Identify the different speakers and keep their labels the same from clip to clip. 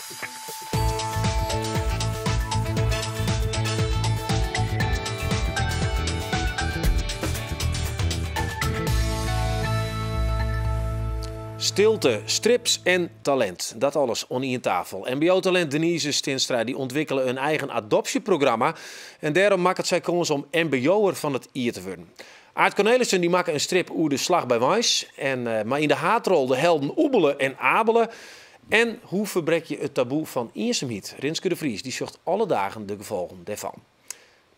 Speaker 1: Stilte, strips en talint. Dat alles oan ien tafel. MBO-talint Denise Stinstra dy ûntwikkele in eigen adopsjeprogramma en dêrom makket sy kâns om MBO'er fan it jier te wurden. Aart Cornelissen dy makke in strip oer de Slach by Warns en mei yn de haadrol de helden Oebele en Abele. En hoe ferbrek je it taboe fan iensumheid? Rinske de Vries dy sjocht alle dagen de gefolgen dêrfan.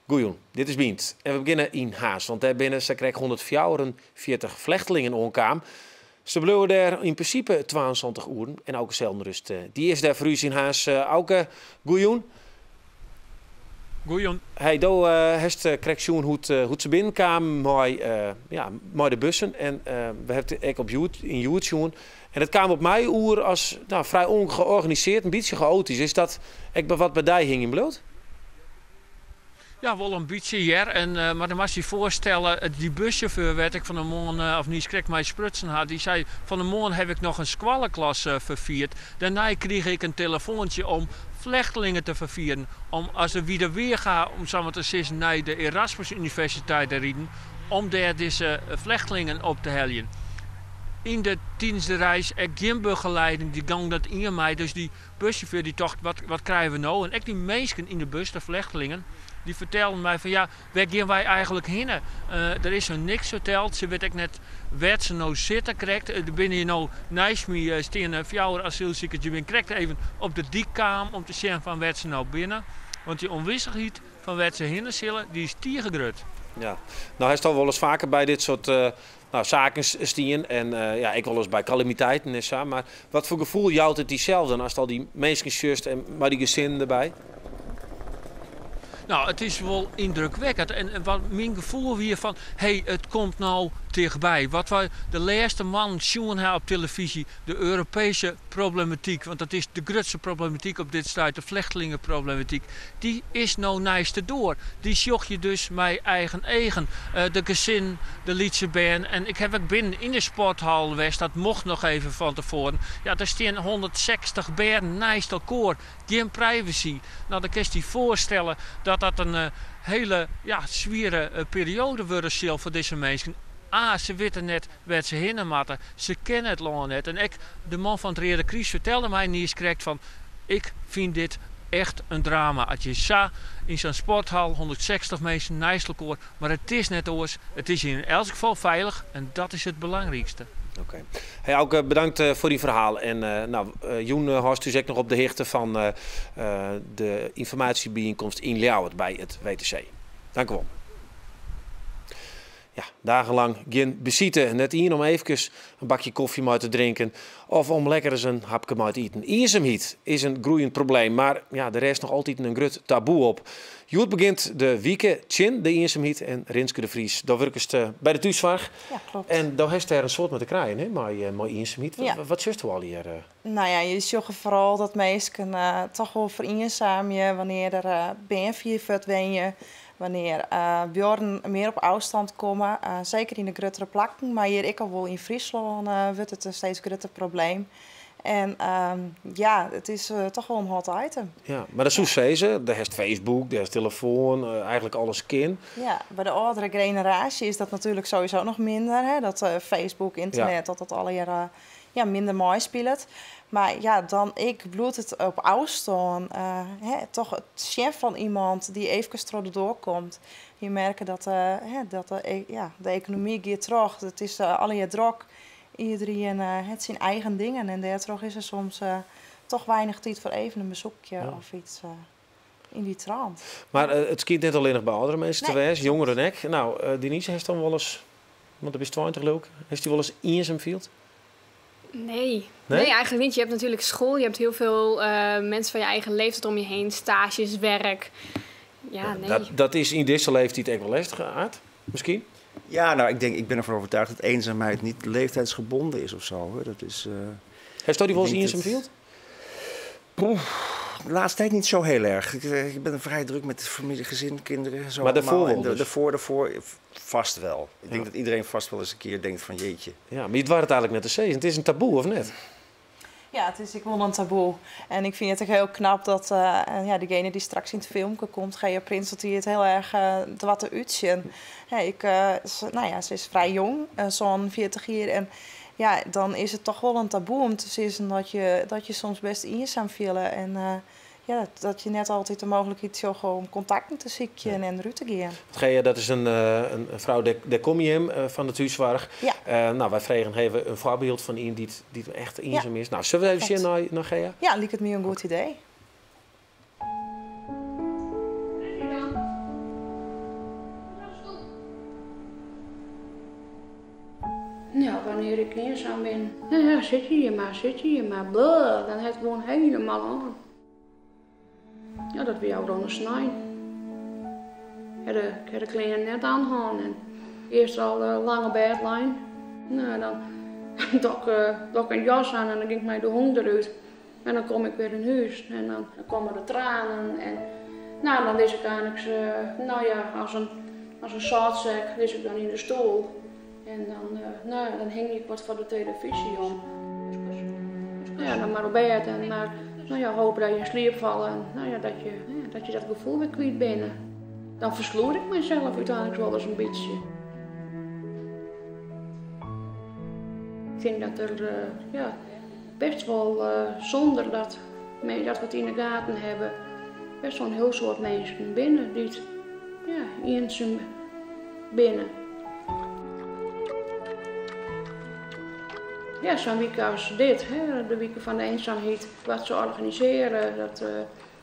Speaker 1: Goejûn, dit is Bynt en we begjinne yn Harns, want dêr binne sakrekt 144 flechtlingen oankaam. Se bliuwe dêr yn prinsipe 72 oeren en Auke Zeldenrust dy is dêr foar ús yn Harns. Auke, goejûn.
Speaker 2: Goejûn.
Speaker 1: Hey, do hast krekt sjoen hoe't se binnenkamen ja, mei de bussen en we hawwe it ek op yn Hjoed sjoen. En it kaam op my oer as nou, frij ongeorganiseerd, in bytsje chaotysk. Is dat ek wat by dy hingjen bliuwt?
Speaker 2: Ja, wol in bytsje hear. En, mar dan moatst dy foarstelle, dy bussjauffeur wêr't ik fan 'e moarn of niiskrekt mei sprutsen ha, dy sei, fan 'e moarn haw ik noch in skoalleklas ferfierd. Dêrnei krige ik in telefoantsje om flechtlingen te ferfieren, om as de wide weach om sa mar te sizzen, nei de Erasmus Universiteit te riden, om dêr dizze flechtlingen op te heljen. Yn de tidens de reis ek gjin begeleiding, dy gong net ien mei, dus dy bussjauffeur dy tocht, wat, wat krije we no? En ek dy minsken yn de bus, de flechtlingen, dy fertelden my fan ja, wêr gean wy eigenlik hinne? Der is hun niks ferteld, se witte ek net wêr't se no sitte krekt. Der binne hjir no neist my steane fjouwer asylsikers, dy binne krekt even op de dyk kaam om te sjen fan wêr't se no binne. Want dy ûnwissichheid fan wêr't se hinne sille, dy is tige grut.
Speaker 1: Ja, no hast al wolris faker by dit soart no, saken stien en ja, ek wolris by kalamiteiten en sa. Mar wat foar gefoel jout it dysels dan ast al dy minsken sjochst en mei dy gesinnen derby?
Speaker 2: No, it is wol yndrukwekkend. En wat myn gefoel wie fan, hé, it komt no tichtby. Wat wy de lêste moannen sjoen ha op telefyzje, de Europeeske problematyk, want dat is de grutste problematyk op dit stuit, de flechtlingeproblematyk, dy is no neist de doar. Dy sjoch je dus mei eigen eagen. De gesinnen, de lytse bern. En ik haw ek binnen yn de sporthal west, dat mocht noch even fan tefoaren. Ja, der stean 160 bern neist elkoar. Gjin privacy. No, dan kinst dy foarstelle dat dat in hiele, ja, swiere perioade wurde sil foar dizze minsken. A, se witte net wêr't se hinne moatte. Se kenne it lân net. En ek de man fan it Reade Krús fertelde my niiskrekt fan, ik fyn dit echt in drama. As je sa yn sa'n sporthal, 160 minsken neist elkoar, mar it is net oars. It is yn elts gefal feilich en dat is it belangrykste.
Speaker 1: Oké. Hey Auke, bedankt foar dyn ferhaal. En no, jûn hâldst ús ek noch op de hichte fan de ynformaasjebyienkomst yn Ljouwert by it WTC. Dankewol. Ja, dagenlang gjin besite. Net ien om eefkes in bakje kofje mei te drinken of om lekker ris in hapke mei te iten. Iensumheid is in groeiend probleem, mar ja, der rêst noch altiten in grut taboe op. Hjoed begjint de wike tsjin de iensumheid en Rinske de Vries, do wurkest by de thússoarch.
Speaker 3: Ja, kloppet.
Speaker 1: En do hast dêr in soad mei te krijen, hè, mei iensumheid.
Speaker 3: Ja.
Speaker 1: Wat sjochsto allegear?
Speaker 3: No ja, je sjogge foaral dat minsken toch wol feriensaamje wannear der bern fier fuort wenje, wannear buorren mear op ôfstân komme, seker yn de gruttere plakken, mar hjir ek al wol yn Fryslân wurdt it in steeds grutter probleem. En ja, it is toch wol in hot item.
Speaker 1: Ja, mar dat soest sizze, dêr hast Facebook, dêr hast telefoan, eigenlik alles kin.
Speaker 3: Ja, by de âldere generaasje is dat natuerlik sowieso noch minder, hè, dat Facebook, ynternet, dat dat allegear ja, minder meispilet. Mar ja, dan ek bliuwt it op ôfstân, hè, toch it sjen fan iemand dy't eefkes troch de doar komt. Je merke dat, hè, dat de, ja, de ekonomy giet troch, it is allegear drok. Iedereen hat syn eigen dingen en dêrtroch is der soms toch weinich tiid foar even in besoekje of iets yn dy trant.
Speaker 1: Mar it skynt net allinnich by âldere minsken te
Speaker 3: Nee.
Speaker 1: wêzen, jongeren ek. No, Denise, hast dan wolris, want do bist 20 leau ik, hast dy wolris iensum field?
Speaker 4: Nee.
Speaker 1: Nee?
Speaker 4: Nee, eigenlijk niet. Je hebt natuurlijk school, je hebt heel veel mensen van je eigen leeftijd om je heen, stages, werk. Ja, nee.
Speaker 1: Dat is yn dizze leeftiid ek wol lestich, Aart, miskien?
Speaker 5: Ja, nou, ik denk, ik ben ervan overtuigd dat eenzaamheid niet leeftijdsgebonden is of zo. Hè. Dat is,
Speaker 1: Hast dy wolris
Speaker 5: ik denk
Speaker 1: iensum
Speaker 5: dat
Speaker 1: field?
Speaker 5: Poeh, de laatste tijd niet zo heel erg. Ik ben vrij druk met familie, gezin, kinderen en zo
Speaker 1: Maar daarvoor
Speaker 5: allemaal.
Speaker 1: wel
Speaker 5: En
Speaker 1: dus?
Speaker 5: daarvoor vast wel. Ik denk dat iedereen vast wel eens een keer denkt van jeetje.
Speaker 1: Ja, mar it waard it eigenlik net te sizzen. It is in taboe, of net?
Speaker 3: Ja, it is ek wol in taboe. En ik fyn it ek hiel knap dat ja, degene dy't straks yn it filmke komt, Gea Prins, dat dy it hiel erch doart te útsjen. Hè, nou ja, se is frij jong, sa'n 40 jier. En ja, dan is it toch wol in taboe om te sizzen dat je soms best iensum fiele. En ja, dat je net altyd de mooglikheid sjogge om kontakten te sykjen en derút te gean.
Speaker 1: Gea, dat is in frou, dêr komme jim fan de thússoarch.
Speaker 3: Ja.
Speaker 1: Nou, wy fregen even in foarbyld fan ien dy't echt iensum is. Nou, sille we even sjen nei Gea?
Speaker 3: Ja, liket my in goed idee.
Speaker 6: Nou, wannear ik iensum bin, nou ja, sit je hjir mar, sit je hjir mar, blah, dan hat it gewoan hielendal oan. Ja, dat wie ôfrûne snein. Ik ha de klean net oan en earst al lang op bêd lein. Nou, dan doch ik in jas oan en dan gean ik mei de hûn derút. En dan kom ik wer yn hûs en dan komme de tranen en nou, dan lis ik eigentlik, nou ja, as in sâltsek lis ik dan yn de stoel. En dan, nou, dan hingje ik wat foar de telefyzje om. Ja, dan mar op bêd en mar, nou ja, hoopje dat je yn sliep falle en nou ja, dat je dat gefoel wer kwyt binne. Dan ferslût ik mysels úteinlik wolris in bytsje. Ik tink dat der, ja, best wol, sûnder dat dat we it yn de gaten hawwe, best wol in hiel soad minsken binne dy't, ja, iensum binne. Ja, sa'n wike as dit, hè, de wike fan de eenzaamheid, wat se organisearje, dat,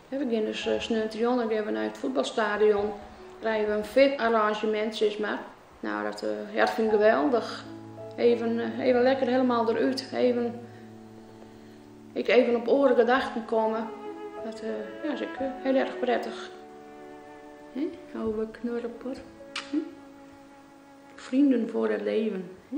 Speaker 6: hè, we gean dus sneontejûn, dan gean we nei it fuotbalstadion, krije we in VIP-arranzjemint, sis mar. Nou, dat, ja, dat fyn ik geweldich. Even, even lekker hielendal derút, even, ik even op oare gedachten komme. Dat, ja, is ek hiel erch prettich. Hè? Ouwe knurrepot. Hm? Vrienden voor het leven. Hè?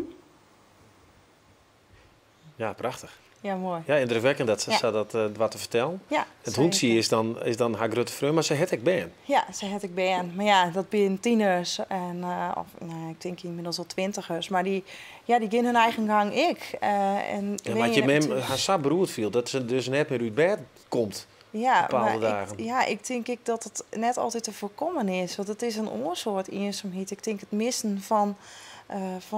Speaker 1: Ja, prachtich.
Speaker 3: Ja, moai.
Speaker 1: Ja, yndrukwekkend dat se sa dat doart te fertellen.
Speaker 3: Ja,
Speaker 1: It hûntsje
Speaker 3: seker.
Speaker 1: is dan har grutte freon, mar se hat ek bern.
Speaker 3: Ja, se hat ek bern. Mar ja, dat binne tieners en, of, nou, ik tink ynmiddels al twintigers. Mar dy, ja, dy gean hun eigen gong ek. En
Speaker 1: Ja, mar je mem har sa beroerd fielt dat se dus net mear út bêd komt
Speaker 3: Ja,
Speaker 1: bepaalde
Speaker 3: mar
Speaker 1: dagen.
Speaker 3: Ja, ik tink ek dat it net altyd te foarkommen is. Want it is in oar soart iensumheid. Ik tink it missen fan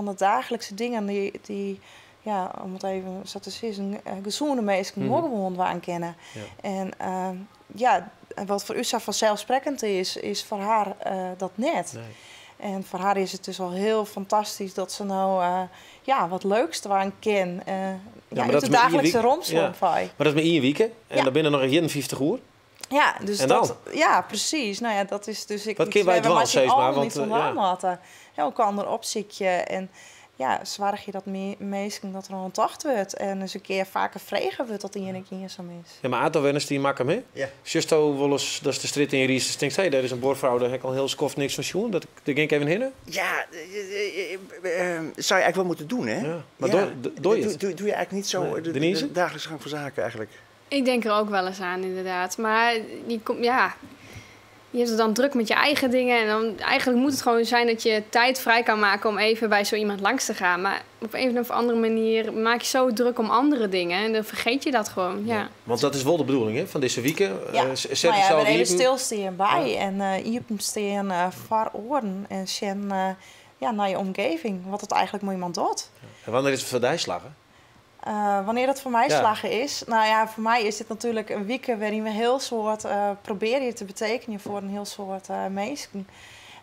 Speaker 3: de daaglikse dingen dy't, ja, om it even sa te sizzen, gesûne minsken wol gewoan dwaan kinne. En ja, wat foar ús sa fanselssprekkend is, is foar har dat net.
Speaker 1: Nee.
Speaker 3: En foar har is it dus al hiel fantastysk dat se no ja, wat leuks dwaan kin. Ja,
Speaker 1: mar
Speaker 3: út
Speaker 1: dat
Speaker 3: de
Speaker 1: is mar ien
Speaker 3: daaglikse romslomp.
Speaker 1: Ja. Mar dat is mar ien wike en dan binne der noch 51 oer.
Speaker 3: Ja, dus
Speaker 1: En
Speaker 3: dat,
Speaker 1: dan?
Speaker 3: ja, presys. Nou ja, dat is dus ek
Speaker 1: Wat kinne wy
Speaker 3: wêr we
Speaker 1: dwaan,
Speaker 3: mei syn
Speaker 1: sis mar?
Speaker 3: allen
Speaker 1: Want,
Speaker 3: yts oan dwaan moatte. Ja, elkoar opsykje en ja, soargje dat minsken dat der oan tocht wurdt en ris in kear faker frege wurdt dat ien ek iensum is.
Speaker 1: Ja, mar Ato Wenners, dy makke him, hè?
Speaker 5: Ja.
Speaker 1: Sjochsto wolris datst de strjitte yn rydst en tinkst, hé, dêr is in buorfrou, dêr ha ik al in hiel skoft niks fan sjoen. Dat, dêr gean ik even hinne.
Speaker 5: Ja, zou je eigenlijk wel moeten doen, hè?
Speaker 1: Ja, mar
Speaker 5: Ja.
Speaker 1: doar je it?
Speaker 5: Doe je eigenlijk niet zo
Speaker 1: Nee.
Speaker 5: de
Speaker 1: Denise?
Speaker 5: dagelijkse gang van zaken eigenlijk?
Speaker 4: Ik denk er ook wel eens aan, inderdaad. Maar je komt, ja, je hebt het dan druk met je eigen dingen. En dan eigenlijk moet het gewoon zijn dat je tijd vrij kan maken om even bij zo iemand langs te gaan. Maar op een of andere manier maak je zo druk om andere dingen. En dan vergeet je dat gewoon, ja.
Speaker 1: Want dat is wel de bedoeling, hè, fan dizze wike.
Speaker 3: Ja.
Speaker 1: Set
Speaker 3: Nou ja,
Speaker 1: het
Speaker 3: we
Speaker 1: zelf
Speaker 3: even
Speaker 1: iepen.
Speaker 3: stilstean by en iepenstean foar oaren en sjen ja, nei je omgeving, wat it eigentlik mei iemand docht.
Speaker 1: En wannear is it foar dy slagge?
Speaker 3: Wannear dat foar my slagge is? Nou ja, foar my is dit natuerlik in wike wêryn't we hiel soad probearje te betekenjen foar in hiel soad minsken.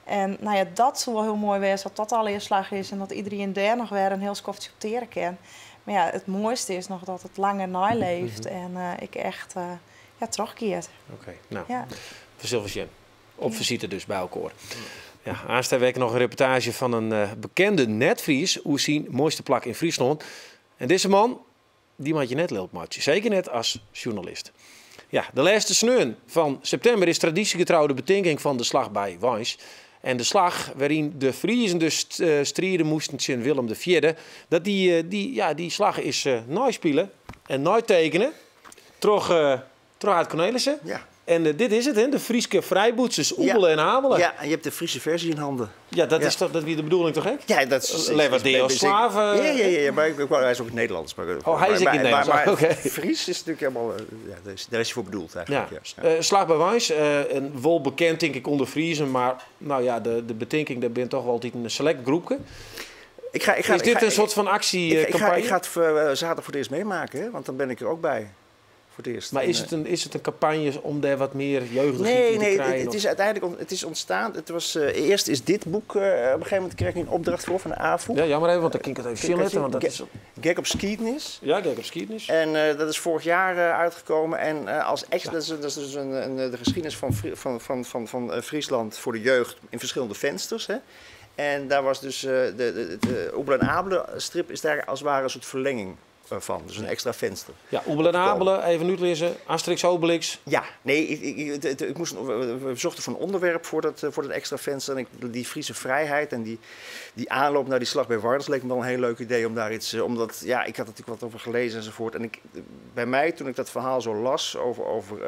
Speaker 3: En nou ja, dat soe wol hiel moai wêze as dat allegear slagge is en dat iderien dêr noch wer in hiel skoftsje op teare kin. Mar ja, it moaiste is noch dat it langer neileeft en ek echt ja, trochgiet.
Speaker 1: Oké, nou, we sille sjen. Op fisite dus by elkoar. Ja, aanst ha wy noch in reportaazje fan in bekende net-Fries oer syn moaiste plak yn Fryslân. En dizze man, dy moat je net lilk meitsje. Seker net as sjoernalist. Ja, de lêste sneon fan septimber is tradysjegetrou de betinking fan de slach by Warns. En de slach wêryn't de Friezen dus stride moasten tsjin Willem de Vierde, dat dy, ja, dy slach is neispile en neitekene troch Aart Cornelissen. En dit is it, hè? De Fryske Frijbûtsers, Oebele en Abele.
Speaker 5: Ja, en je hebt de Friese versie in handen.
Speaker 1: Ja, dat, is toch, dat wie de bedoeling toch ek?
Speaker 5: Ja, dat is...
Speaker 1: Lever Deo Slaaf.
Speaker 5: Ja, ja, ja, maar hij is ook Nederlands. Maar,
Speaker 1: oh, hij is ook in Nederlands,
Speaker 5: maar, maar Fries is natuurlijk helemaal... Ja, daar is hij voor bedoeld eigenlijk.
Speaker 1: Ja. Ja. Slag bij Warns, een wel bekend denk ik onder Friezen, maar nou ja, de betinking, daar ben toch wel altijd een select groepje. Is dit een soort van actiecampagne?
Speaker 5: Ik ga het zaterdag voor het eerst meemaken, hè, want dan ben ik er ook bij. Voor het eerst.
Speaker 1: Maar is het een campagne om daar wat meer jeugdigheid in te krijgen?
Speaker 5: Nee, het is uiteindelijk het is ontstaan. Het was, eerst is dit boek, op een gegeven moment kreeg ik een opdracht voor van de AVO.
Speaker 1: Ja, jammer even, want dan kan ik het even zien. Want dat is...
Speaker 5: Gek op Skiednis.
Speaker 1: Ja, Gek op Skiednis.
Speaker 5: En dat is vorig jaar uitgekomen. En als extra, dat is dus de geschiedenis van Friesland voor de jeugd in verschillende vensters. Hè. En daar was dus de Oebele en Abele strip is daar als het ware een soort verlenging van. Dus een extra venster.
Speaker 1: Ja, Oebele en Abele, even nu lezen. Asterix, Obelix.
Speaker 5: Ja, nee, we zochten voor een onderwerp voor dat extra venster. En die Friese vrijheid en die aanloop naar die slag bij Warns leek me wel een heel leuk idee om daar iets... Omdat, ja, ik had natuurlijk wat over gelezen enzovoort. En bij mij, toen ik dat verhaal zo las over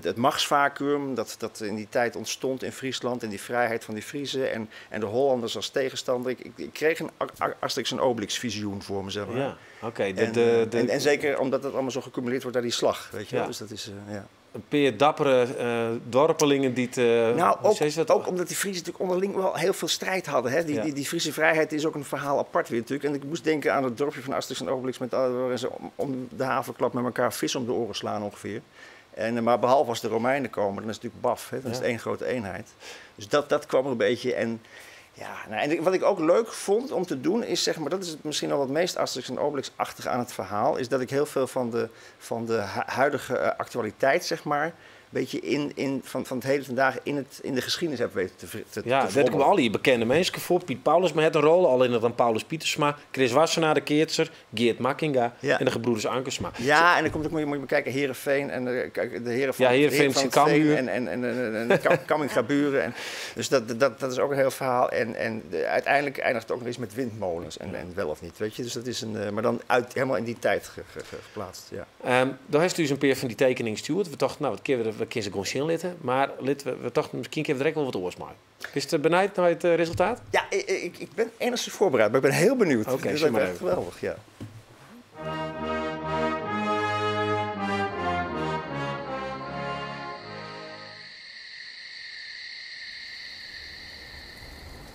Speaker 5: het machtsvacuum dat in die tijd ontstond in Friesland en die vrijheid van die Friezen en de Hollanders als tegenstander. Ik kreeg een Asterix en Obelix visioen voor mezelf.
Speaker 1: Ja, oké.
Speaker 5: En zeker omdat het allemaal zo gecumuleerd wordt naar die slag, weet je wel. Dus dat is, ja.
Speaker 1: Een paar dappere dorpelingen die het...
Speaker 5: nou, ook omdat die Friezen natuurlijk onderling wel heel veel strijd hadden. Hè? Die Friese vrijheid is ook een verhaal apart weer natuurlijk. En ik moest denken aan het dorpje van Asterix en Obelix... waarin ze om de haverklap met elkaar vis om de oren slaan ongeveer. Maar behalve als de Romeinen komen, dan is het natuurlijk baf. Hè? Dan is het één grote eenheid. Dus dat kwam er een beetje. En, ja, nou, en wat ik ook leuk vond om te doen is, zeg maar, dat is misschien al het meest Asterix en Obelix-achtige aan het verhaal, is dat ik heel veel van de huidige actualiteit, zeg maar, een beetje van het heden vandaag in de geschiedenis heb weten te
Speaker 1: Ja, dat komen al die bekende mensen voor. Piet Paulus met een rol, al in het dan Paulus Pietersma, Chris Wassenaar, de Keertser, Geert Makkinga en de gebroeders Ankersma.
Speaker 5: Ja, en dan komt ook, moet je maar kijken, Heerenveen en de heren van,
Speaker 1: ja, Heerenveen,
Speaker 5: van
Speaker 1: Cambuur.
Speaker 5: En Kamminga Buren. En, dus dat is ook een heel verhaal. En uiteindelijk eindigt het ook nog eens met windmolens en wel of niet, weet je. Dus dat is een, maar dan helemaal in die tijd geplaatst, ja.
Speaker 1: Daar heeft u eens een paar van die tekeningen gestuurd. We dachten, nou, wat keer we kunnen ze gewoon zien litten, maar we dachten misschien kunnen we direct wel wat oors maken. Is het benieuwd naar het resultaat?
Speaker 5: Ja, ik ben enigszins voorbereid, maar ik ben heel benieuwd.
Speaker 1: Oké,
Speaker 5: dat is echt geweldig, ja.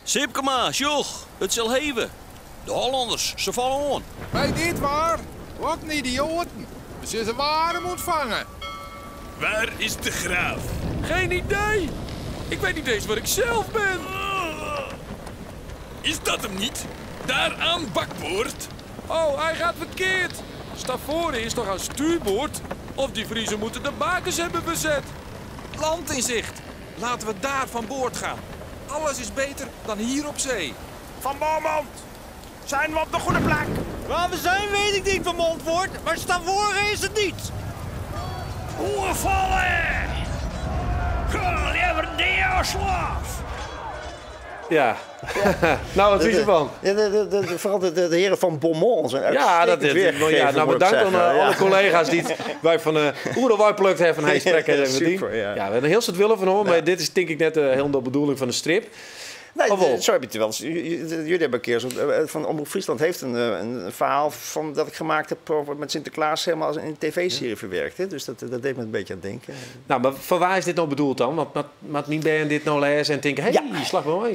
Speaker 7: Sipkema, sjoch, het zal heven. De Hollanders, ze vallen aan.
Speaker 8: Bij dit waar? Wat een idioten. Ze ze warm ontvangen.
Speaker 7: Waar is de graaf?
Speaker 9: Geen idee! Ik weet niet eens waar ik zelf ben.
Speaker 7: Is dat hem niet? Daar aan bakboord?
Speaker 9: Oh, hij gaat verkeerd. Stavoren is toch aan stuurboord? Of die Friezen moeten de bakens hebben bezet.
Speaker 8: Land in zicht. Laten we daar van boord gaan. Alles is beter dan hier op zee.
Speaker 10: Van Beaumont, zijn we op de goede plek?
Speaker 11: Waar we zijn weet ik niet, Van Montvoort, maar Stavoren is het niet.
Speaker 10: Oervallen! Slaaf!
Speaker 1: Ja. Nou, wat vind je ervan?
Speaker 5: Ja, vooral de heren van Beaumont zijn
Speaker 1: ja, dat is ja, nou, bedankt aan alle collega's die wij van Oeralwij plukt hebben van hey, spreken.
Speaker 5: Ja, super, ja.
Speaker 1: Ja, we hebben een heel soort willen van hoor, maar dit is denk ik net helemaal de bedoeling van de strip.
Speaker 5: Nee, zo heb je het wel. Jullie hebben een keer zo, van Omroep Friesland heeft een verhaal van dat ik gemaakt heb over met Sinterklaas helemaal als in een tv-serie verwerkt. Hè? Dus dat deed me een beetje aan denken.
Speaker 1: Nou, maar voor waar is dit nou bedoeld dan? Want maar niet ben dit nou lezen en denken, hé, hey, slag bij mij.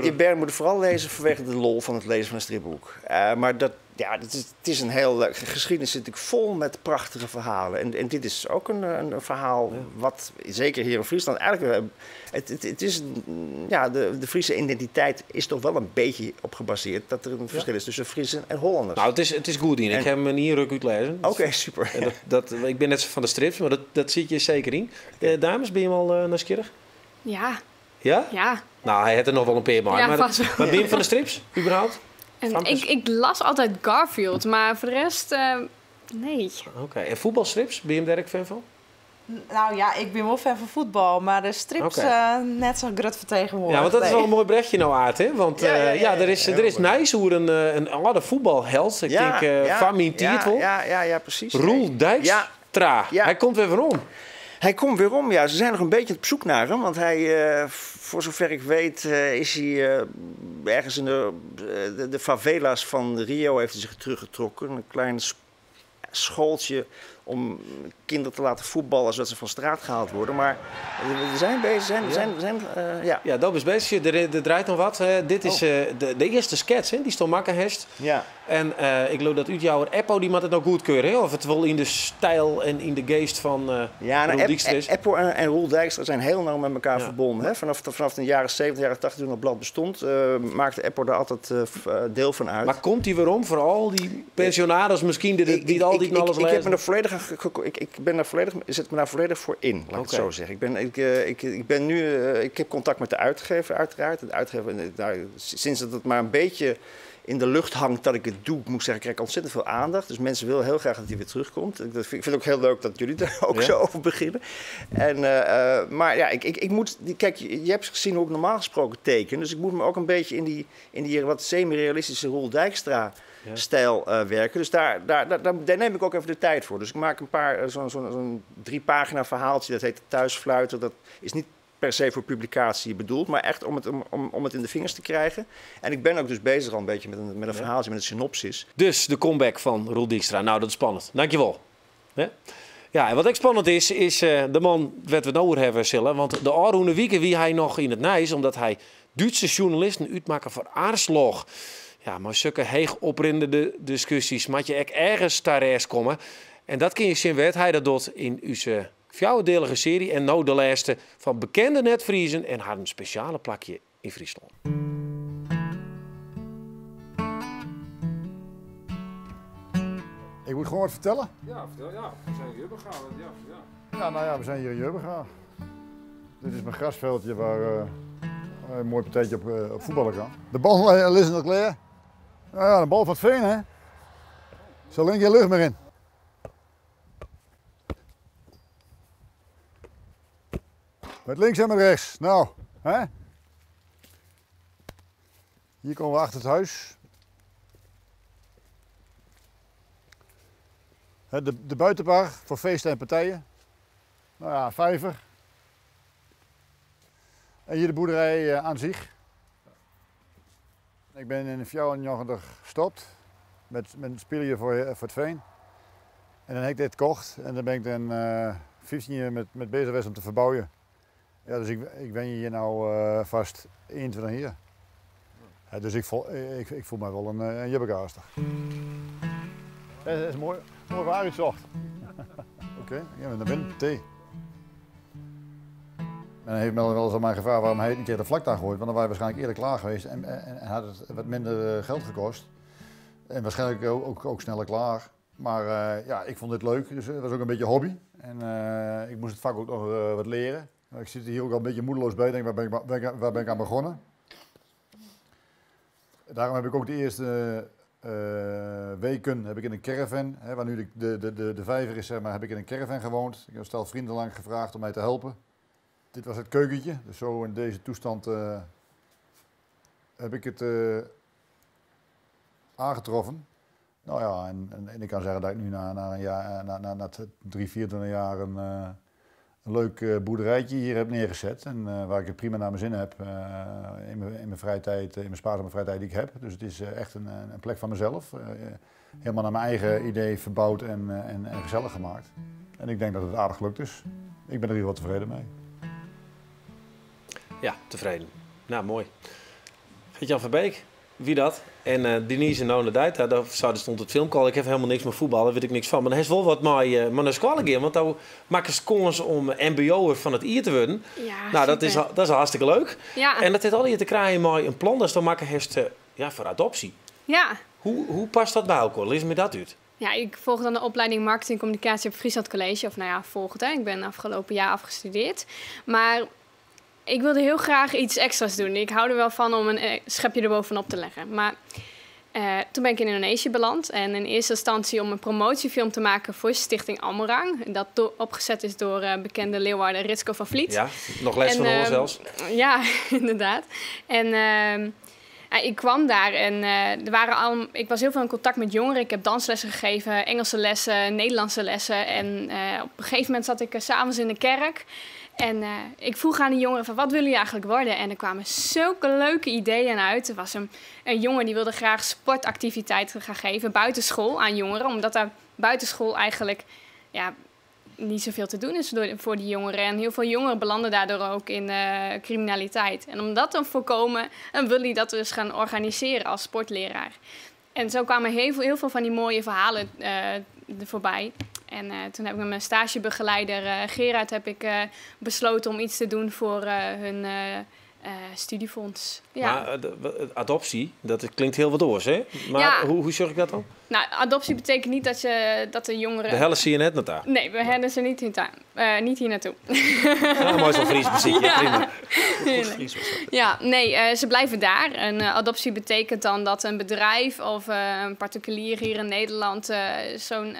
Speaker 5: Je Bern moet vooral lezen vanwege de lol van het lezen van een stripboek. Maar dat, ja, het is een heel leuk. Geschiedenis zit natuurlijk vol met prachtige verhalen. En dit is ook een verhaal wat, zeker hier in Friesland, eigenlijk... Het is, ja, de Friese identiteit is toch wel een beetje op gebaseerd dat er een verschil is tussen Friesen en Hollanders.
Speaker 1: Nou, het is goed in. Ik heb hem niet ruk uitlezen.
Speaker 5: Oké, super.
Speaker 1: En ik ben net zo van de strips, maar dat zit je zeker in. Dames, ben je hem al nieuwsgierig?
Speaker 4: Ja.
Speaker 1: Ja?
Speaker 4: Ja.
Speaker 1: Nou, hij had er nog wel een paar maar.
Speaker 4: Ja,
Speaker 1: maar,
Speaker 4: vast wel.
Speaker 1: Maar ben je van de strips, überhaupt?
Speaker 4: En ik las altijd Garfield, maar voor de rest, nee.
Speaker 1: Oké, en voetbalstrips, ben je hem daar ook fan van?
Speaker 3: Nou ja, ik ben wel fan van voetbal, maar de strips net zo groot vertegenwoordigd.
Speaker 1: Ja, want dat is wel een mooi brechtje nou, Aart, hè? Want er is nice hoe een oude voetbalheld, ik denk Famin Tiertwel.
Speaker 5: Ja, precies.
Speaker 1: Roel Dijkstra, hij komt weer van om.
Speaker 5: Hij komt werom, ja. Ze zijn nog een beetje op zoek naar hem. Want hij, voor zover ik weet, is hij ergens in de favela's van Rio heeft hij zich teruggetrokken. Een klein schooltje om kinderen te laten voetballen zodat ze van straat gehaald worden. Maar we zijn bezig, zijn, ja.
Speaker 1: Ja, dat is bezig. Er draait nog wat. Dit is de eerste sketch, hè, die stond makken heeft. En ik geloof dat uit Eppo die moet het nog goedkeuren, hè? Of het wel in de stijl en in de geest van
Speaker 5: Ja, nou,
Speaker 1: Roel Dijkstra is.
Speaker 5: Eppo en Roel Dijkstra zijn heel nauw met elkaar verbonden. Hè? Vanaf de jaren 70, jaren 80, toen het blad bestond, maakte Eppo daar altijd deel van uit.
Speaker 1: Maar komt hij weer om voor al die pensionaris misschien die het altijd alles
Speaker 5: Ik heb
Speaker 1: lezen?
Speaker 5: me er volledig aan ge-, ge-, ik, ik ben daar volledig, zet me daar volledig voor in, laat ik het zo zeggen. Ik ben, ik, ik, ik ben nu, ik heb contact met de uitgever uiteraard. De uitgever, daar, sinds dat het maar een beetje in de lucht hangt dat ik het doe, moet ik zeggen, krijg ik ontzettend veel aandacht. Dus mensen willen heel graag dat hij weer terugkomt. Ik vind het ook heel leuk dat jullie daar ook zo over beginnen. En, maar ja, ik, ik, ik moet, die, kijk, je, je hebt gezien hoe ik normaal gesproken teken. Dus ik moet me ook een beetje in die wat semi-realistische Roel Dijkstra stijl werken. Dus daar neem ik ook even de tijd voor. Dus ik maak een paar, zo'n 3 pagina verhaaltje, dat heet Thuisfluiter. Dat is niet per se voor publicatie bedoeld, maar echt om het in de vingers te krijgen. En ik ben ook dus bezig al een beetje met een verhaaltje, met een synopsis.
Speaker 1: Dus de comeback van Roel Dijkstra. Nou, dat is spannend. Dankjewel. Ja? Ja, en wat ook spannend is, is de man werd we het over hebben zullen. Want de Arhoene Wieken wie hij nog in het nijs, omdat hij Duitse journalisten uitmaken voor aarslag. Ja, maar zulke heeg oprindende discussies moet je ook ergens terecht komen. En dat kun je zien werd hij dat doet in onze vierdelige serie. En nou de laatste van bekende net-Friezen en haar een speciale plakje in Friesland.
Speaker 12: Ik moet gewoon wat vertellen.
Speaker 9: Ja, vertel. Ja, we zijn in Jubbega. Ja, ja.
Speaker 12: Ja, nou ja, we zijn hier in Jubbega. Dit is mijn grasveldje waar een mooi partijtje op voetballen kan. De bal ligt nog klaar. Nou ja, de bal van het veen, hè. Er zit alleen geen lucht meer in. Met links en met rechts. Nou, hè? Hier komen we achter het huis. Hè, de buitenbar voor feesten en partijen. Nou ja, vijver. En hier de boerderij aan zich. Ik ben in 94 gestopt met spelen voor het veen. En dan heb ik dit gekocht en dan ben ik dan 15 jaar met bezig geweest om te verbouwen. Ja, dus ik ben hier nou vast 21 jaar. Ja, dus ik voel mij wel een Jubbegaaster. Dat is mooi, mooi waar uitzocht. Oké, okay, ja, naar binnen, thee. Men heeft me wel eens aan mij gevraagd waarom hij het niet tegen de vlakte aan gooit, want dan waren we waarschijnlijk eerder klaar geweest en had het wat minder geld gekost. En waarschijnlijk ook sneller klaar. Maar ja, ik vond dit leuk, dus het was ook een beetje hobby. En ik moest het vak ook nog wat leren. Ik zit hier ook al een beetje moedeloos bij, denk, waar ben ik aan begonnen? Daarom heb ik ook de eerste weken heb ik in een caravan, hè, waar nu de vijver is, zeg maar, heb ik in een caravan gewoond. Ik heb een stel vrienden lang gevraagd om mij te helpen. Dit was het keukentje, dus zo in deze toestand heb ik het aangetroffen. Nou ja, en ik kan zeggen dat ik nu na een jaar, na 3, 24 jaar een leuk boerderijtje hier heb neergezet. En waar ik het prima naar mijn zin heb in mijn vrije tijd, in mijn spaarzame vrije tijd die ik heb. Dus het is echt een plek van mezelf. Helemaal naar mijn eigen idee verbouwd en gezellig gemaakt. En ik denk dat het aardig gelukt is. Ik ben er hier wel tevreden mee.
Speaker 1: Ja, tevreden. Nou, mooi. Gert-Jan Verbeek, wie dat? En Denise None Dijt, daar stond het filmpje al. Ik heb helemaal niks met voetbal, daar weet ik niks van. Maar hij is wel wat mooi, maar naar school gaan, want daar maken ze kans om MBO'er van het ier te worden.
Speaker 4: Ja,
Speaker 1: nou,
Speaker 4: super.
Speaker 1: dat is hartstikke leuk.
Speaker 4: Ja.
Speaker 1: En dat heeft al hier te krijgen met een plan dat ze dan maken heeft, ja, voor adoptie.
Speaker 4: Ja.
Speaker 1: Hoe past dat bij elkaar? Lees me dat uit.
Speaker 4: Ja, ik volg dan de opleiding Marketing en Communicatie op Friesland College. Of nou ja, volg het, hè. Ik ben afgelopen jaar afgestudeerd. Maar ik wilde heel graag iets extra's doen. Ik hou er wel van om een schepje erbovenop te leggen. Maar toen ben ik in Indonesië beland. En in eerste instantie om een promotiefilm te maken voor Stichting Amurang. Dat opgezet is door bekende Leeuwarder Ritsko van Vliet.
Speaker 1: Ja, nog les van hoor zelfs.
Speaker 4: Ja, inderdaad. En Ik kwam daar en er waren al, ik was heel veel in contact met jongeren. Ik heb danslessen gegeven, Engelse lessen, Nederlandse lessen. En op een gegeven moment zat ik 's avonds in de kerk. En ik vroeg aan de jongeren van wat willen jullie eigenlijk worden? En er kwamen zulke leuke ideeën uit. Er was een jongen die wilde graag sportactiviteiten gaan geven buitenschool aan jongeren. Omdat daar buitenschool eigenlijk, ja, niet zoveel te doen is voor die jongeren. En heel veel jongeren belanden daardoor ook in criminaliteit. En om dat te voorkomen, dan wil hij dat dus gaan organiseren als sportleraar. En zo kwamen heel veel, heel veel van die mooie verhalen er voorbij. En toen heb ik met mijn stagebegeleider Gerard heb ik, besloten om iets te doen voor hun studiefonds. Ja.
Speaker 1: Maar adoptie, dat klinkt heel wat oors, hè? Maar
Speaker 4: Ja.
Speaker 1: hoe zorg ik dat dan?
Speaker 4: Nou, adoptie betekent niet dat de jongeren...
Speaker 1: De helle zie je net naar daar.
Speaker 4: Nee, we hebben ze niet hier, niet hier naartoe.
Speaker 1: Ja, mooi zo'n Fries muziek, ja, prima.
Speaker 4: Nee.
Speaker 5: Goed Fries was dat.
Speaker 4: Ja, nee, ze blijven daar. Een adoptie betekent dan dat een bedrijf of een particulier hier in Nederland zo'n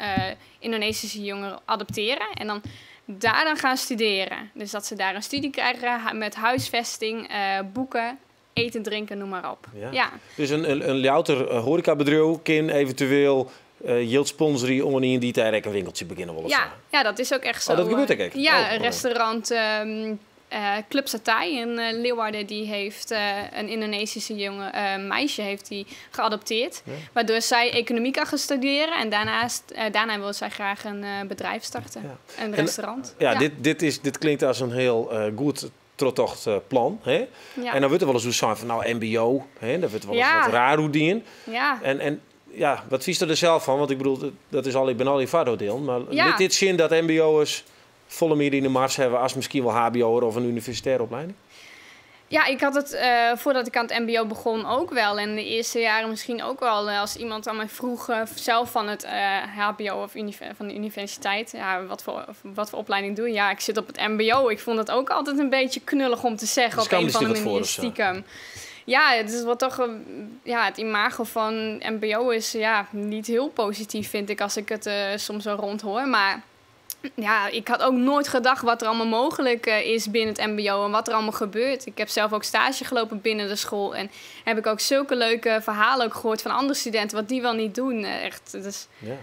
Speaker 4: Indonesische jongere adopteren. En dan daar dan gaan studeren. Dus dat ze daar een studie krijgen met huisvesting, boeken, eten, drinken, noem maar op.
Speaker 1: Ja.
Speaker 4: Ja.
Speaker 1: Dus een louter horecabedrijf kan eventueel yield sponsoren om in die tijd een winkeltje beginnen willen
Speaker 4: Ja,
Speaker 1: staan.
Speaker 4: ja, dat is ook echt zo.
Speaker 1: Oh, dat gebeurt ook echt?
Speaker 4: Ja,
Speaker 1: Oh,
Speaker 4: een
Speaker 1: oh.
Speaker 4: restaurant, Club Satay in Leeuwarden, die heeft een Indonesische jonge meisje heeft die geadopteerd.
Speaker 1: Ja.
Speaker 4: Waardoor zij economie kan gaan studeren en daarna wil zij graag een bedrijf starten.
Speaker 1: Ja.
Speaker 4: Een restaurant.
Speaker 1: Ja,
Speaker 4: Ja.
Speaker 1: dit klinkt als een heel goed trotocht plan. Hè?
Speaker 4: Ja.
Speaker 1: En dan wordt er wel eens zo zijn van nou MBO, hè? Dat wordt wel eens
Speaker 4: Ja.
Speaker 1: wat raar hoe die.
Speaker 4: Ja.
Speaker 1: En ja, wat vies er zelf van? Want ik bedoel, dat is al, ik ben al in vaardoordeel. Maar
Speaker 4: Ja.
Speaker 1: liet dit zin dat MBO'ers volle meer in de mars hebben als misschien wel HBO'er of een universitaire opleiding?
Speaker 4: Ja, ik had het voordat ik aan het MBO begon ook wel. En de eerste jaren misschien ook wel. Als iemand aan mij vroeg zelf van het HBO of van de universiteit. Ja, wat voor opleiding doe je? Ja, ik zit op het MBO. Ik vond het ook altijd een beetje knullig om te zeggen.
Speaker 1: Dus
Speaker 4: op een
Speaker 1: kan
Speaker 4: of andere
Speaker 1: misschien
Speaker 4: manier
Speaker 1: wat voor of zo.
Speaker 4: stiekem. Ja, het is wat toch, ja, het imago van MBO is, ja, niet heel positief, vind ik, als ik het soms zo rond hoor. Maar ja, ik had ook nooit gedacht wat er allemaal mogelijk is binnen het MBO en wat er allemaal gebeurt. Ik heb zelf ook stage gelopen binnen de school en heb ik ook zulke leuke verhalen ook gehoord van andere studenten, wat die wel niet doen. Echt, dus,
Speaker 1: Ja.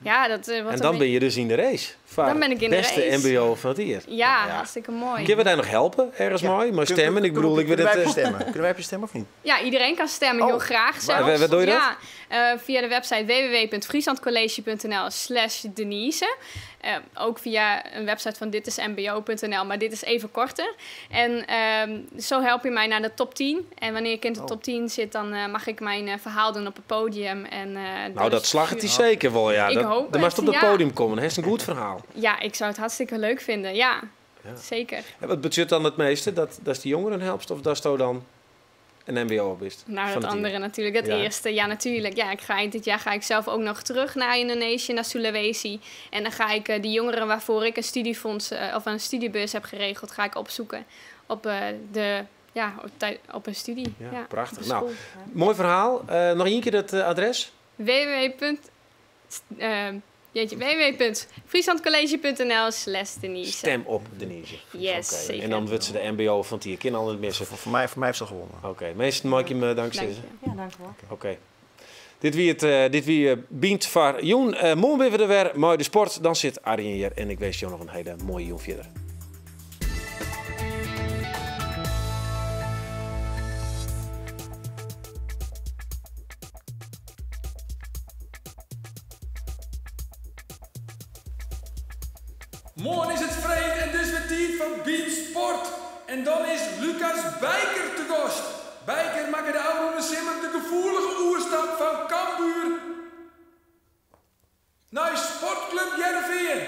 Speaker 4: ja, dat wat
Speaker 1: En
Speaker 4: een
Speaker 1: dan ben je dus in de race. Voor
Speaker 4: Dan ben ik in de
Speaker 1: beste
Speaker 4: race.
Speaker 1: MBO van het jaar.
Speaker 4: Ja,
Speaker 1: Nou ja.
Speaker 4: hartstikke mooi.
Speaker 1: Kunnen we daar nog helpen? Ergens mooi? Maar stemmen? Ik bedoel, ik weet
Speaker 5: Kunnen
Speaker 1: het,
Speaker 5: wij op je stemmen? Kunnen wij op je stemmen of niet?
Speaker 4: Ja, iedereen kan stemmen,
Speaker 5: Oh.
Speaker 4: heel graag
Speaker 1: Waar-
Speaker 4: zelfs.
Speaker 1: waar doe je dat?
Speaker 4: Ja, via de website w w w punt frieslandcollege punt n l slash Denise. Ook via een website van dit is m b o punt n l, maar dit is even korter. En zo help je mij naar de top 10. En wanneer ik in de top 10 zit, dan mag ik mijn verhaal doen op het podium. En
Speaker 1: Nou, dat
Speaker 4: dus
Speaker 1: slaagt hij zeker wel, ja.
Speaker 4: Ik hoop
Speaker 1: Dan mag
Speaker 4: het,
Speaker 1: het op het
Speaker 4: ja.
Speaker 1: podium komen. Dat is een goed verhaal.
Speaker 4: Ja, ik zou het hartstikke leuk vinden, ja.
Speaker 1: Ja.
Speaker 4: Zeker.
Speaker 1: En wat budget dan het meeste? Dat is die jongeren helpt of dat is dan een MBO op is?
Speaker 4: Nou,
Speaker 1: Van
Speaker 4: dat
Speaker 1: het
Speaker 4: andere
Speaker 1: hier.
Speaker 4: natuurlijk. Dat
Speaker 1: Ja.
Speaker 4: eerste, ja, natuurlijk. Ja, eind dit jaar ga ik zelf ook nog terug naar Indonesië, naar Sulawesi. En dan ga ik die jongeren waarvoor ik een studiefonds of een studiebeurs heb geregeld, ga ik opzoeken op de, ja, op tij-, op een studie.
Speaker 1: Ja,
Speaker 4: Ja,
Speaker 1: prachtig.
Speaker 4: op de
Speaker 1: Nou,
Speaker 4: school.
Speaker 1: mooi verhaal. Nog één keer het adres?
Speaker 4: w w w punt, jeetje, w w w punt frieslandcollege punt n l slash Denise.
Speaker 1: Stem op Denise.
Speaker 4: Yes,
Speaker 1: Oké.
Speaker 4: zeker.
Speaker 1: En dan wordt ze de MBO van het jaar. Kan al het missen.
Speaker 5: Voor mij heeft ze al gewonnen.
Speaker 1: Oké, meesten mag ik je dank
Speaker 4: Dank
Speaker 1: zeggen.
Speaker 4: je.
Speaker 3: Ja, dank u wel.
Speaker 1: Oké. Dit wie het dit wie Bient van Joen. Morgen weer weer de mooi de sport. Dan zit Arjen hier en ik wens jou nog een hele mooie Joen verder.
Speaker 8: Morgen is het vreed en dus weer tijd voor Beat Sport. En dan is Lucas Bijker te gast. Bijker maakt de oude simmer de gevoelige oerstap van Cambuur naar Sportclub Hearrenveen.